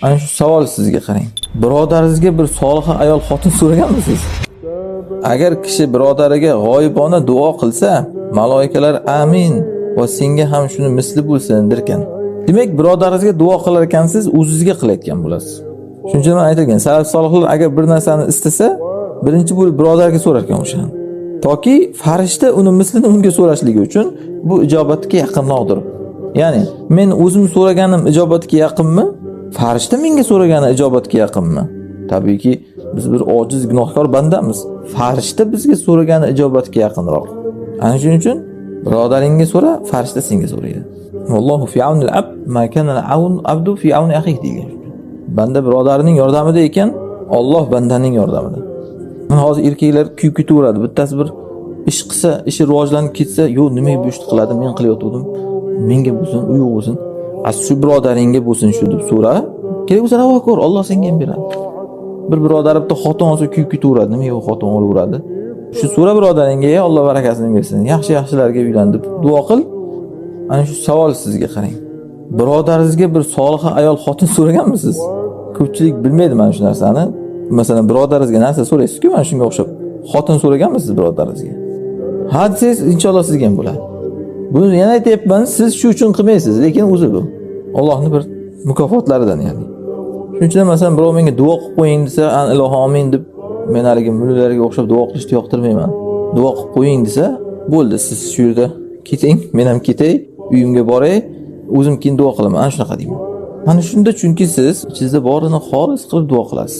Ana shu savol sizga, qarang. Birodaringizga bir soliha ayol xotin so'raganmisiz? Agar kishi birodariga g'oyibona duo qilsa, maloikalar amin va senga ham shuni misli bo'lsin derkan. Demak, birodaringizga duo qilar ekansiz, o'zingizga qilayotgan bo'lasiz. Shuning uchun man aytilgan, salaf solihlar agar bir narsani istasa, birinchi bo'lib birodarga so'rar ekan o'shani. Toki farishta uni mislini unga so'rashligi uchun bu ijobatga yaqinroqdir. Ya'ni men o'zim so'raganim ijobatga yaqinmi? Farishta menga so'ragani ijobatga yaqinmi? Tabiiyki, biz bir ojiz gunohkor bandamiz. Farishta bizga so'ragani ijobatga yaqinroq. Ana shuning uchun birodaringga so'ra, farishta senga so'raydi. Vallohu fi aunil abd ma kana al-aun abdu fi auni akhihi degan. Banda birodarining yordamida ekan, Alloh bandaning yordamida. Mana hozir erkaklar kuyib ketaveradi. Bittasi bir ish qilsa, ishi rivojlanib ketsa, "Yo'q, nimaga bu ishni qiladi? Men qilayotgandim. Menga bo'lsin, u yo'q bo'lsin. A shu birodaringga bo'lsin shu" deb so'ra. Kerak bo'lsa ravo ko'r, Alloh senga ham beradi. Bir birodari bitta xotin olsa kuyib ketaveradi. Nimaga u xotin olaveradi? Shu so'ra birodaringga, "Ey Alloh barakasini bersin. Yaxshi-yaxshilarga uylan" deb duo qil. Ana shu savol sizga, qarang. Birodaringizga bir soliha ayol xotin so'raganmisiz? Ko'pchilik bilmaydi mana shu narsani. Masalan, birodaringizga narsa so'raysiz-ku, mana shunga o'xshab. Xotin so'raganmisiz birodaringizga? Ha desangiz, inshaalloh sizga ham bo'ladi. Buni yana aytyapman, siz shu uchun qilmaysiz, lekin o'zi bu Allohning bir mukofotlaridan ya'ni. Shuning uchun masalan, birov menga duo qilib qo'ying desa, an ilohi amin deb men haligi mullalarga o'xshab duo qilishni yoqtirmayman. Duo qilib qo'ying desa, bo'ldi, siz shu yerda keting, men ham ketay, uyimga boray, o'zim keyin duo qilaman. Ana shunaqa deyman. Mana shunda, chunki siz ichingizda borini xolis qilib duo qilasiz.